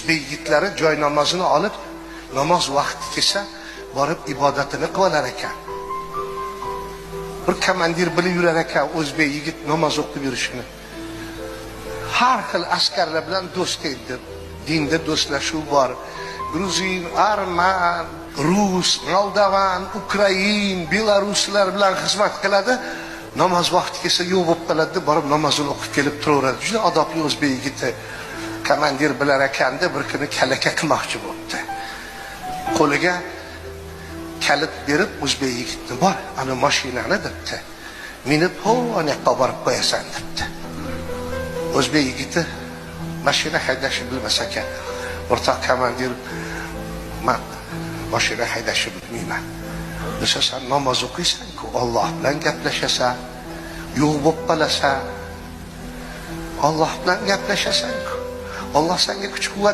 O'zbek yigitlari joy namozini olib, namoz vaqti kelsa borib ibodatini qilar ekan. Bir komandir bilib yurar ekan o'zbek yigit namoz o'qib yurishini. Har xil askarlar bilan do'st edi. Dinda do'stlashuv bor. Gruzin, arman, rus, moldovan, ukrain, belaruslar bilan xizmat qiladi. Namoz vaqti kelsa yo'q bo'lib qoladi, borib namozini o'qib kelib turaveradi. Juda odobli o'zbek yigiti. Komandir bilar ekanda bir kuni kalaka qilmoqchi bo'libdi. Qo'liga kalit berib o'zbek yigitni, bor, ana mashinani debdi. Minib ho, ana yoqqa borib qo'yasan debdi. O'zbek yigiti mashina haydashni bilmas ekan. O'rtoq komandir, man mashina haydashni bilmayman. Desa, sen namoz o'qiysan-ku, Alloh bilan gaplashasan, yo'q bo'lib qolasan. Alloh bilan gaplashasan-ku. Alloh senga kuch quvvat